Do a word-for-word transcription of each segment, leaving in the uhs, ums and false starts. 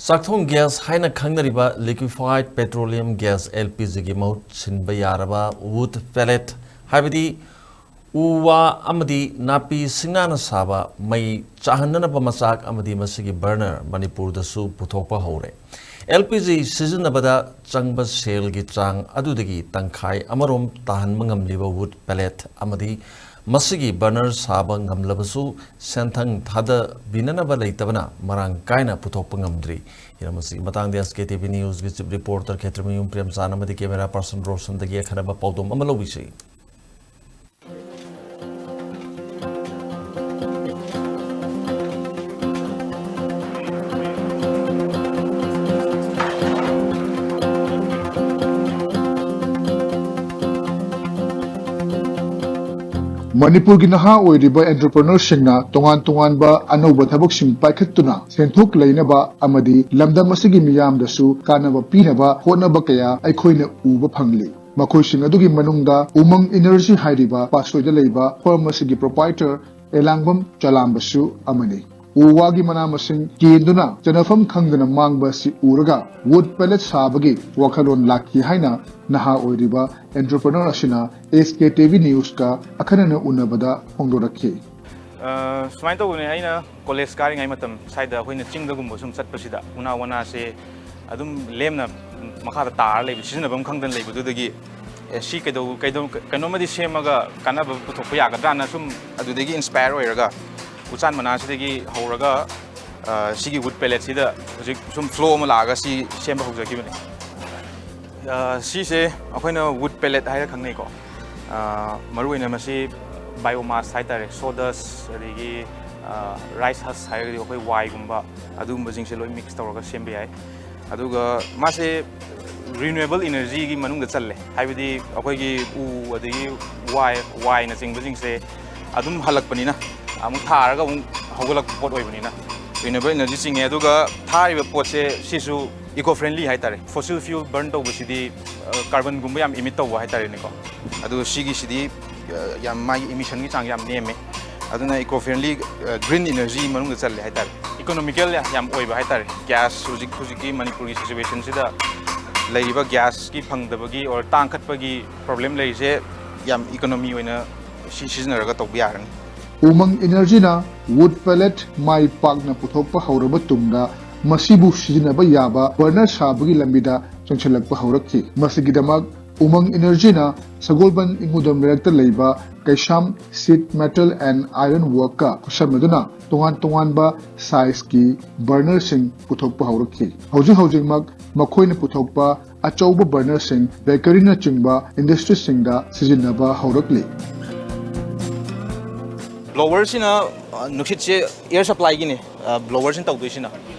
ꯆꯥꯛꯊꯣꯡ gas ꯍꯥꯏꯅ ꯈꯪꯅꯔꯤꯕ liquefied petroleum gas, L P G ꯒꯤ ꯃꯍꯨꯠ ꯁꯤꯟꯕ ꯌꯥꯔꯕ wood pellet, ꯍꯥꯏꯕꯗꯤ ꯎ ꯋꯥ ꯑꯃꯗꯤ ꯅꯥꯄꯤ ꯁꯤꯡꯅꯥꯅ ꯁꯥꯕ ꯃꯩ ꯆꯥꯍꯟꯅꯅꯕ ꯃꯆꯥꯛ ꯑꯃꯗꯤ ꯃꯁꯤꯒꯤ burner ꯃꯅꯤꯄꯨꯔꯗꯁꯨ ꯄꯨꯊꯣꯛꯄ ꯍꯧꯔꯦ꯫ L P G ꯁꯤꯖꯤꯟꯅꯕꯗ ꯆꯪꯕ ꯁꯦꯜꯒꯤ ꯆꯥꯡ ꯑꯗꯨꯗꯒꯤ ꯇꯪꯈꯥꯏ ꯑꯃꯔꯣꯝ ꯇꯥꯍꯟꯕ ꯉꯝꯂꯤꯕ wood pellet ꯑꯃꯗꯤ ꯃꯁꯤꯒꯤ burner ꯁꯥꯕ ꯉꯝꯂꯕꯁꯨ ꯁꯦꯟꯊꯪ ꯊꯥꯗꯕꯤꯅꯅꯕ ꯂꯩꯇꯕꯅ ꯃꯔꯥꯡ ꯀꯥꯏꯅ ꯄꯨꯊꯣꯛꯄ ꯉꯝꯗ꯭ꯔꯤ꯫ ꯍꯤꯔꯝ ꯑꯁꯤꯒꯤ ꯃꯇꯥꯡꯗ S K T V News ꯒꯤ chief reporter ꯈꯦꯇ꯭ꯔꯤꯃꯌꯨꯝ ꯄ꯭ꯔꯦꯝꯆꯥꯟ ꯑꯃꯗꯤ camera person ꯔꯣꯁꯟꯗꯒꯤ ꯑꯈꯟꯅꯕ ꯄꯥꯎꯗꯝ ꯑꯃ ꯂꯧꯕꯤꯁꯤ꯫ ꯃꯅꯤꯄꯨꯔꯒꯤ ꯅꯍꯥ ꯑꯣꯏꯔꯤꯕ entrepreneurꯁꯤꯡꯅ ꯇꯣꯉꯥꯟ ꯇꯣꯉꯥꯟꯕ ꯑꯅꯧꯕ ꯊꯕꯛꯁꯤꯡ ꯄꯥꯏꯈꯠꯇꯨꯅ ꯁꯦꯟꯊꯣꯛ ꯂꯩꯅꯕ ꯑꯃꯗꯤ ꯂꯝꯗꯝ ꯑꯁꯤꯒꯤ ꯃꯤꯌꯥꯝꯗꯁꯨ ꯀꯥꯟꯅꯕ ꯄꯤꯅꯕ ꯍꯣꯠꯅꯕ ꯀꯌꯥ ꯑꯩꯈꯣꯏꯅ ꯎꯕ ꯐꯪꯂꯤ꯫ ꯃꯈꯣꯏꯁꯤꯡ ꯑꯗꯨꯒꯤ ꯃꯅꯨꯡꯗ ꯎꯃꯪ Energy ꯍꯥꯏꯔꯤꯕ ꯄꯥꯠꯁꯣꯏꯗ ꯂꯩꯕ firm ꯑꯁꯤꯒꯤ proprietor ꯑꯦꯂꯥꯡꯕꯝ ꯆꯂꯥꯝꯕꯁꯨ ꯑꯃꯅꯤ꯫ ꯎ ꯋꯥꯒꯤ ꯃꯅꯥ ꯃꯁꯤꯡ ꯀꯦꯟꯗꯨꯅ ꯆꯅꯐꯝ ꯈꯪꯗꯅ ꯃꯥꯡꯕ ꯑꯁꯤ ꯎꯔꯒ wood pellet ꯁꯥꯕꯒꯤ ꯋꯥꯈꯜꯂꯣꯟ ꯂꯥꯛꯈꯤ ꯍꯥꯏꯅ ꯅꯍꯥ ꯑꯣꯏꯔꯤꯕ entrepreneur ꯑꯁꯤꯅ S K T V Newsꯀ ꯑꯈꯟꯅꯅ ꯎꯅꯕꯗ ꯐꯣꯡꯗꯣꯔꯛꯈꯤ꯫ ꯑ, ꯁꯨꯃꯥꯏꯅ ꯇꯧꯕꯅꯦ, ꯑꯩꯅ college ꯀꯥꯔꯤꯉꯩ ꯃꯇꯝ ꯁ꯭ꯋꯥꯏꯗ ꯑꯩꯈꯣꯏꯅ ꯆꯤꯡꯗꯒꯨꯝꯕ ꯁꯨꯝ ꯆꯠꯄꯁꯤꯗ ꯎꯅꯥ ꯋꯥꯅꯥꯁꯦ ꯑꯗꯨꯝ ꯂꯦꯝꯅ ꯃꯈꯥꯗ ꯇꯥꯔ ꯂꯩꯕ, ꯁꯤꯖꯤꯟꯅꯐꯝ ꯈꯪꯗꯅ ꯂꯩꯕꯗꯨꯗꯒꯤ, ꯑꯦ, ꯁꯤ ꯀꯩꯗꯧ-, ꯀꯩꯗꯧ-, ꯀꯩꯅꯣꯝꯃꯗꯤ ꯁꯦꯝꯃꯒ ꯀꯥꯟꯅꯕ ꯄꯨꯊꯣꯛꯄ ꯌꯥꯒꯗ꯭ꯔꯥꯅ ꯁꯨꯝ ꯑꯗꯨꯗꯒꯤ inspire ꯑꯣꯏꯔꯒ ꯎꯆꯥꯟ ꯃꯅꯥꯁꯤꯗꯒꯤ ꯍꯧꯔꯒ, ꯑ, ꯁꯤꯒꯤ wood pelletꯁꯤꯗ ꯍꯧꯖꯤꯛ ꯁꯨꯝ flow ꯑꯃ ꯂꯥꯛꯑꯒ ꯁꯤ ꯁꯦꯝꯕ ꯍꯧꯖꯈꯤꯕꯅꯤ꯫ ꯑ, ꯁꯤꯁꯦ ꯑꯩꯈꯣꯏꯅ wood pellet ꯍꯥꯏꯔ ꯈꯪꯅꯩꯀꯣ꯫ ꯑ, ꯃꯔꯨꯑꯣꯏꯅ ꯃꯁꯤ biomass ꯍꯥꯏꯇꯥꯔꯦ, sawdust, ꯑꯗꯒꯤ, ꯑ, rice husk ꯍꯥꯏꯔꯒꯗꯤ ꯑꯩꯈꯣꯏ ꯋꯥꯏꯒꯨꯝꯕ, ꯑꯗꯨꯒꯨꯝꯕꯁꯤꯡꯁꯦ ꯂꯣꯏ mix ꯇꯧꯔꯒ ꯁꯦꯝꯕ ꯌꯥꯏ꯫ ꯑꯗꯨꯒ ꯃꯥꯁꯦ renewable energyꯒꯤ ꯃꯅꯨꯡꯗ ꯆꯜꯂꯦ, ꯍꯥꯏꯕꯗꯤ ꯑꯩꯈꯣꯏꯒꯤ ꯎ ꯑꯗꯒꯤ ꯋꯥꯏ, ꯋꯥꯏꯅꯆꯤꯡꯕꯁꯤꯡꯁꯦ ꯑꯗꯨꯝ ꯍꯜꯂꯛꯄꯅꯤꯅ, ꯑꯃꯨꯛ ꯊꯥꯔꯒ ꯑꯃꯨꯛ ꯍꯧꯒꯠꯂꯛꯄ ꯄꯣꯠ ꯑꯣꯏꯕꯅꯤꯅ renewable energy ꯆꯤꯡꯉꯦ꯫ ꯑꯗꯨꯒ ꯊꯥꯔꯤꯕ ꯄꯣꯠꯁꯦ ꯁꯤꯁꯨ eco friendly ꯍꯥꯏꯇꯥꯔꯦ꯫ Fossil fuel burn ꯇꯧꯕꯁꯤꯗꯤ, ꯑ, carbonꯒꯨꯝꯕ ꯌꯥꯝ emit ꯇꯧꯕ ꯍꯥꯏꯇꯥꯔꯦꯅꯦꯀꯣ꯫ ꯑꯗꯨ ꯁꯤꯒꯤꯁꯤꯗꯤ, ꯑ, ꯌꯥꯝ, ꯃꯥꯒꯤ emissionꯒꯤ ꯆꯥꯡ ꯌꯥꯝ ꯅꯦꯝꯃꯦ꯫ ꯑꯗꯨꯅ eco friendly, green energy ꯃꯅꯨꯡꯗ ꯆꯜꯂꯦ ꯍꯥꯏꯇꯥꯔꯦ꯫ Economical ꯌꯥꯝ ꯑꯣꯏꯕ ꯍꯥꯏꯇꯥꯔꯦ꯫ Gas ꯍꯧꯖꯤꯛ, ꯍꯧꯖꯤꯛꯀꯤ ꯃꯅꯤꯄꯨꯔꯒꯤ situationꯁꯤꯗ ꯂꯩꯔꯤꯕ gasꯀꯤ ꯐꯪꯗꯕꯒꯤ or ꯇꯥꯡꯈꯠꯄꯒꯤ problem ꯂꯩꯔꯤꯁꯦ ꯌꯥꯝ economy ꯑꯣꯏꯅ ꯁꯤ ꯁꯤꯖꯤꯟꯅꯔꯒ ꯇꯧꯕ ꯌꯥꯒꯅꯤ꯫ ꯎꯃꯪ Energyꯅ wood pellet ꯃꯥꯏ ꯄꯥꯛꯅ ꯄꯨꯊꯣꯛꯄ ꯍꯧꯔꯕ ꯇꯨꯡꯗ ꯃꯁꯤꯕꯨ ꯁꯤꯖꯤꯟꯅꯕ ꯌꯥꯕ burner ꯁꯥꯕꯒꯤ ꯂꯝꯕꯤꯗ ꯆꯪꯁꯤꯜꯂꯛꯄ ꯍꯧꯔꯛꯈꯤ꯫ ꯃꯁꯤꯒꯤꯗꯃꯛ ꯎꯃꯪ Energyꯅ ꯁꯒꯣꯜꯕꯟ ꯏꯉꯨꯗꯝ ꯂꯩꯔꯛꯇ ꯂꯩꯕ ꯀꯩꯁꯥꯝ sheet metal and iron workꯀ ꯈꯨꯠꯁꯝꯅꯗꯨꯅ ꯇꯣꯉꯥꯟ ꯇꯣꯉꯥꯟꯕ sizeꯀꯤ burnerꯁꯤꯡ ꯄꯨꯊꯣꯛꯄ ꯍꯧꯔꯛꯈꯤ꯫ ꯍꯧꯖꯤꯛ ꯍꯧꯖꯤꯛꯃꯛ ꯃꯈꯣꯏꯅ ꯄꯨꯊꯣꯛꯄ ꯑꯆꯧꯕ burnerꯁꯤꯡ, bakeryꯅꯆꯤꯡꯕ industryꯁꯤꯡꯗ ꯁꯤꯖꯤꯟꯅꯕ ꯍꯧꯔꯛꯂꯤ꯫ Blowerꯁꯤꯅ, ꯑ, ꯅꯨꯡꯁꯤꯠꯁꯦ air supplyꯒꯤꯅꯦ, ꯑ, blowerꯁꯤꯅ ꯇꯧꯗꯣꯏꯁꯤꯅ꯫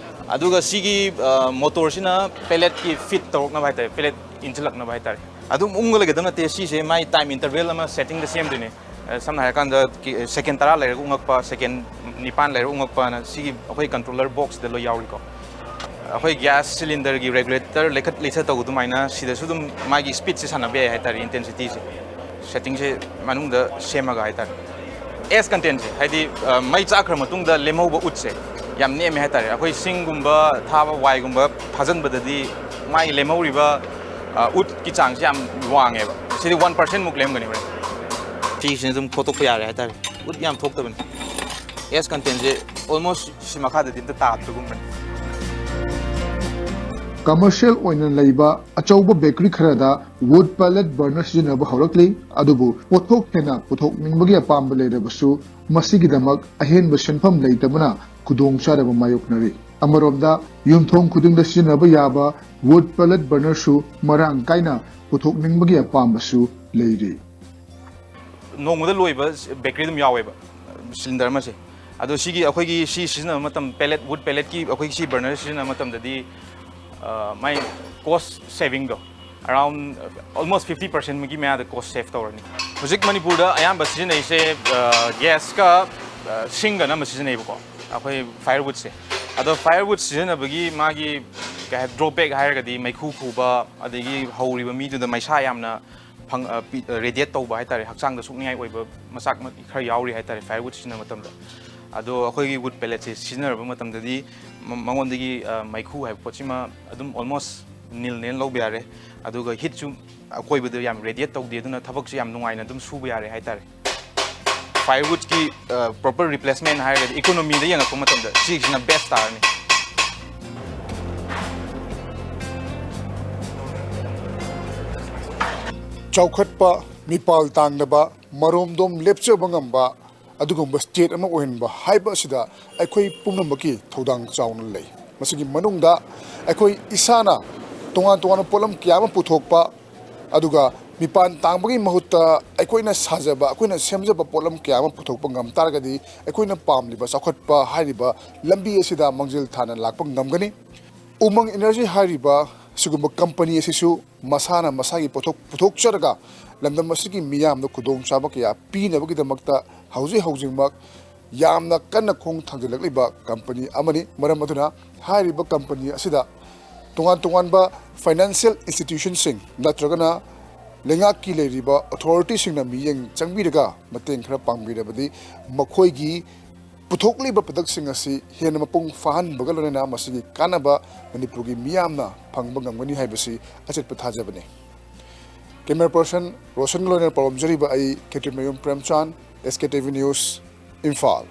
ꯑꯗꯨꯒ ꯁꯤꯒꯤ, ꯑ, motorꯁꯤꯅ pelletꯀꯤ feed ꯇꯧꯔꯛꯅꯕ ꯍꯥꯏꯇꯥꯔꯦ, pellet ꯏꯟꯁꯤꯜꯂꯛꯅꯕ ꯍꯥꯏꯇꯥꯔꯦ꯫ ꯑꯗꯨꯝ ꯎꯪꯉ ꯂꯩꯒꯗꯕ ꯅꯠꯇꯦ, ꯁꯤꯁꯦ ꯃꯥꯏ time interval ꯑꯃ settingꯗ ꯁꯦꯝꯗꯣꯏꯅꯦ꯫ ꯑ, ꯁꯝꯅ ꯍꯥꯏꯔꯀꯥꯟꯗ, ꯀꯤ-, second ꯇꯔꯥ ꯂꯩꯔꯒ ꯎꯪꯉꯛꯄ, second ꯅꯤꯄꯥꯟ ꯂꯩꯔꯒ ꯎꯪꯉꯛꯄꯅ ꯁꯤꯒꯤ ꯑꯩꯈꯣꯏ controller boxꯁꯤꯗ ꯂꯣꯏ ꯌꯥꯎꯔꯤꯀꯣ꯫ ꯑꯩꯈꯣꯏ gas cylinderꯒꯤ regulator ꯂꯩꯈꯠ ꯂꯩꯊ ꯇꯧꯕ ꯑꯗꯨꯃꯥꯏꯅ ꯁꯤꯗꯁꯨ ꯑꯗꯨꯝ ꯃꯥꯒꯤ speedꯁꯦ ꯁꯥꯟꯅꯕ ꯌꯥꯏ ꯍꯥꯏꯇꯥꯔꯦ, intensityꯁꯦ꯫ Settingꯁꯦ ꯃꯅꯨꯡꯗ ꯁꯦꯝꯃꯒ ꯍꯥꯏꯇꯥꯔꯦ꯫ Ash contentꯁꯦ, ꯍꯥꯏꯗꯤ, ꯑ, ꯃꯩ ꯆꯥꯛꯈ꯭ꯔ ꯃꯇꯨꯡꯗ ꯂꯦꯝꯍꯧꯕ ꯎꯠꯁꯦ ꯌꯥꯝ ꯅꯦꯝꯃꯦ ꯍꯥꯏꯇꯥꯔꯦ꯫ ꯑꯩꯈꯣꯏ ꯁꯤꯡꯒꯨꯝꯕ ꯊꯥꯕ, ꯋꯥꯏꯒꯨꯝꯕ ꯊꯥꯖꯤꯟꯕꯗꯗꯤ ꯃꯥꯒꯤ ꯂꯦꯝꯍꯧꯔꯤꯕ, ꯑ, ꯎꯠꯀꯤ ꯆꯥꯡꯁꯦ ꯌꯥꯝ ꯋꯥꯡꯉꯦꯕ꯫ ꯁꯤꯗꯤ one percent ꯃꯨꯛ ꯂꯦꯝꯒꯅꯤ ꯍꯣꯔꯦꯟ꯫ ꯁꯤꯁꯤꯅ ꯑꯗꯨꯝ ꯈꯣꯠꯇꯣꯛꯄ ꯌꯥꯔꯦ ꯍꯥꯏꯇꯥꯔꯦ꯫ ꯎꯠ ꯌꯥꯝ ꯊꯣꯛꯇꯕꯅꯤ꯫ Ash contentꯁꯦ almost ꯁꯤ ꯃꯈꯥꯗꯗꯤ ꯑꯝꯇ ꯇꯥꯗ꯭ꯔꯒꯨꯝꯕꯅꯤ꯫ Commercial ꯑꯣꯏꯅ ꯂꯩꯕ ꯑꯆꯧꯕ bakery ꯈꯔꯗ wood pellet burner ꯁꯤꯖꯤꯟꯅꯕ ꯍꯧꯔꯛꯂꯤ, ꯑꯗꯨꯕꯨ ꯄꯣꯠꯊꯣꯛ ꯍꯦꯟꯅ ꯄꯨꯊꯣꯛꯅꯤꯡꯕꯒꯤ ꯑꯄꯥꯝꯕ ꯂꯩꯔꯕꯁꯨ ꯃꯁꯤꯒꯤꯗꯃꯛ ꯑꯍꯦꯟꯕ ꯁꯦꯟꯐꯝ ꯂꯩꯇꯕꯅ ꯈꯨꯗꯣꯡꯆꯥꯗꯕ ꯃꯥꯌꯣꯛꯅꯔꯤ꯫ ꯑꯃꯔꯣꯝꯗ, ꯌꯨꯝꯊꯣꯡ ꯈꯨꯗꯤꯡꯗ ꯁꯤꯖꯤꯟꯅꯕ ꯌꯥꯕ wood pellet burnerꯁꯨ ꯃꯔꯥꯡ ꯀꯥꯏꯅ ꯄꯨꯊꯣꯛꯅꯤꯡꯕꯒꯤ ꯑꯄꯥꯝꯕꯁꯨ ꯂꯩꯔꯤ꯫ ꯅꯣꯡꯃꯗ ꯂꯣꯏꯕ bakery ꯑꯗꯨꯝ ꯌꯥꯎꯋꯦꯕ, cylinder ꯑꯃꯁꯦ꯫ ꯑꯗꯣ ꯁꯤꯒꯤ ꯑꯩꯈꯣꯏꯒꯤ ꯁꯤ ꯁꯤꯖꯤꯟꯅꯕ ꯃꯇꯝ, pellet, wood pelletꯀꯤ ꯑꯩꯈꯣꯏꯒꯤ ꯁꯤ burner ꯁꯤꯖꯤꯟꯅꯕ ꯃꯇꯝꯗꯗꯤ, ꯑ, ꯃꯥꯏ cost savingꯗꯣ around almost fifty percentꯃꯨꯛꯀꯤ ꯃꯌꯥꯗ cost save ꯇꯧꯔꯅꯤ꯫ ꯍꯧꯖꯤꯛ ꯃꯅꯤꯄꯨꯔꯗ ꯑꯌꯥꯝꯕ ꯁꯤꯖꯤꯟꯅꯩꯁꯦ, ꯑ, gasꯀ, ꯑ, ꯁꯤꯡꯒ ꯑꯅꯝꯕ ꯁꯤꯖꯤꯟꯅꯩꯕꯀꯣ, ꯑꯩꯈꯣꯏ firewoodꯁꯦ꯫ ꯑꯗꯣ firewood ꯁꯤꯖꯤꯟꯅꯕꯒꯤ ꯃꯥꯒꯤ, ꯀꯩ ꯍꯥꯏ, drawback ꯍꯥꯏꯔꯒꯗꯤ ꯃꯩꯈꯨ ꯈꯨꯕ, ꯑꯗꯒꯤ ꯍꯧꯔꯤꯕ ꯃꯤꯗꯨꯗ ꯃꯩꯁꯥ ꯌꯥꯝꯅ ꯐꯪ-, ꯑ, ꯄꯤ-, ꯑ, radiate ꯇꯧꯕ ꯍꯥꯏꯇꯥꯔꯦ, ꯍꯛꯆꯥꯡꯗ ꯁꯣꯛꯅꯤꯡꯉꯥꯏ ꯑꯣꯏꯕ ꯃꯆꯥꯛ ꯃ-, ꯈꯔ ꯌꯥꯎꯔꯤ ꯍꯥꯏꯇꯥꯔꯦ firewood ꯁꯤꯖꯤꯟꯅꯕ ꯃꯇꯝꯗ꯫ ꯑꯗꯣ ꯑꯩꯈꯣꯏꯒꯤ wood pelletꯁꯦ ꯁꯤꯖꯤꯟꯅꯔꯕ ꯃꯇꯝꯗꯗꯤ ꯃ-, ꯃꯉꯣꯟꯗꯒꯤ, ꯑ, ꯃꯩꯈꯨ ꯍꯥꯏꯕ ꯄꯣꯠꯁꯤꯃ ꯑꯗꯨꯝ almost nil-ꯅꯦꯅ ꯂꯧꯕ ꯌꯥꯔꯦ꯫ ꯑꯗꯨꯒ heatꯁꯨ ꯑꯀꯣꯏꯕꯗ ꯌꯥꯝ radiate ꯇꯧꯗꯦ, ꯑꯗꯨꯅ ꯊꯕꯛꯁꯦ ꯌꯥꯝ ꯅꯨꯡꯉꯥꯏꯅ ꯑꯗꯨꯝ ꯁꯨꯕ ꯌꯥꯔꯦ ꯍꯥꯏꯇꯥꯔꯦ꯫ Firewoodꯀꯤ, ꯑ, proper replacement ꯍꯥꯏꯔꯒꯗꯤ economyꯗ ꯌꯦꯡꯉꯛꯄ ꯃꯇꯝꯗ ꯁꯤꯁꯤꯅ best ꯇꯥꯔꯅꯤ꯫ ꯆꯥꯎꯈꯠꯄ, ꯃꯤꯄꯥꯜ ꯇꯥꯡꯗꯕ, ꯃꯔꯣꯝꯗꯣꯝ ꯂꯦꯞꯆꯕ ꯉꯝꯕ ꯑꯗꯨꯒꯨꯝꯕ state ꯑꯃ ꯑꯣꯏꯍꯟꯕ ꯍꯥꯏꯕ ꯑꯁꯤꯗ ꯑꯩꯈꯣꯏ ꯄꯨꯝꯅꯃꯛꯀꯤ ꯊꯧꯗꯥꯡ ꯆꯥꯎꯅ ꯂꯩ꯫ ꯃꯁꯤꯒꯤ ꯃꯅꯨꯡꯗ ꯑꯩꯈꯣꯏ ꯏꯁꯥꯅ ꯇꯣꯉꯥꯟ ꯇꯣꯉꯥꯟꯕ ꯄꯣꯠꯂꯝ ꯀꯌꯥ ꯑꯃ ꯄꯨꯊꯣꯛꯄ, ꯑꯗꯨꯒ ꯃꯤꯄꯥꯟ ꯇꯥꯡꯕꯒꯤ ꯃꯍꯨꯠꯇ ꯑꯩꯈꯣꯏꯅ ꯁꯥꯖꯕ, ꯑꯩꯈꯣꯏꯅ ꯁꯦꯝꯖꯕ ꯄꯣꯠꯂꯝ ꯀꯌꯥ ꯑꯃ ꯄꯨꯊꯣꯛꯄ ꯉꯝ ꯇꯥꯔꯒꯗꯤ ꯑꯩꯈꯣꯏꯅ ꯄꯥꯝꯂꯤꯕ ꯆꯥꯎꯈꯠꯄ ꯍꯥꯏꯔꯤꯕ ꯂꯝꯕꯤ ꯑꯁꯤꯗ ꯃꯥꯡꯖꯤꯜ ꯊꯥꯅ ꯂꯥꯛꯄ ꯉꯝꯒꯅꯤ꯫ ꯎꯃꯪ Energy ꯍꯥꯏꯔꯤꯕ ꯁꯤꯒꯨꯝꯕ company ꯑꯁꯤꯁꯨ ꯃꯁꯥꯅ ꯃꯁꯥꯒꯤ ꯄꯣꯠꯊꯣꯛ ꯄꯨꯊꯣꯛꯆꯔꯒ ꯂꯝꯗꯝ ꯑꯁꯤꯒꯤ ꯃꯤꯌꯥꯝꯗ ꯈꯨꯗꯣꯡꯆꯥꯕ ꯀꯌꯥ ꯄꯤꯅꯕꯒꯤꯗꯃꯛꯇ ꯍꯧꯖꯤꯛ ꯍꯧꯖꯤꯛꯃꯛ ꯌꯥꯝꯅ ꯀꯟꯅ ꯈꯣꯡ ꯊꯥꯡꯖꯤꯜꯂꯛꯂꯤꯕ company ꯑꯃꯅꯤ꯫ ꯃꯔꯝ ꯑꯗꯨꯅ ꯍꯥꯏꯔꯤꯕ company ꯑꯁꯤꯗ ꯇꯣꯉꯥꯟ ꯇꯣꯉꯥꯟꯕ financial institutionꯁꯤꯡ ꯅꯠꯇ꯭ꯔꯒꯅ ꯂꯩꯉꯥꯛꯀꯤ ꯂꯩꯔꯤꯕ authorityꯁꯤꯡꯅ ꯃꯤꯠꯌꯦꯡ ꯆꯪꯕꯤꯔꯒ ꯃꯇꯦꯡ ꯈꯔ ꯄꯥꯡꯕꯤꯔꯕꯗꯤ ꯃꯈꯣꯏꯒꯤ ꯄꯨꯊꯣꯛꯂꯤꯕ productꯁꯤꯡ ꯑꯁꯤ ꯍꯦꯟꯅ ꯃꯄꯨꯡ ꯐꯥꯍꯟꯕꯒ ꯂꯣꯏꯅꯅ ꯃꯁꯤꯒꯤ ꯀꯥꯟꯅꯕ ꯃꯅꯤꯄꯨꯔꯒꯤ ꯃꯤꯌꯥꯝꯅ ꯐꯪꯕ ꯉꯝꯒꯅꯤ ꯍꯥꯏꯕꯁꯤ ꯑꯆꯦꯠꯄ ꯊꯥꯖꯕꯅꯤ꯫ Camera person ꯔꯣꯁꯟꯒ ꯂꯣꯏꯅꯅ ꯄꯥꯎꯗꯝꯖꯔꯤꯕ ꯑꯩ ꯈꯦꯇ꯭ꯔꯤꯃꯌꯨꯝ ꯄ꯭ꯔꯦꯝꯆꯥꯟ, S K T V News, Imphal.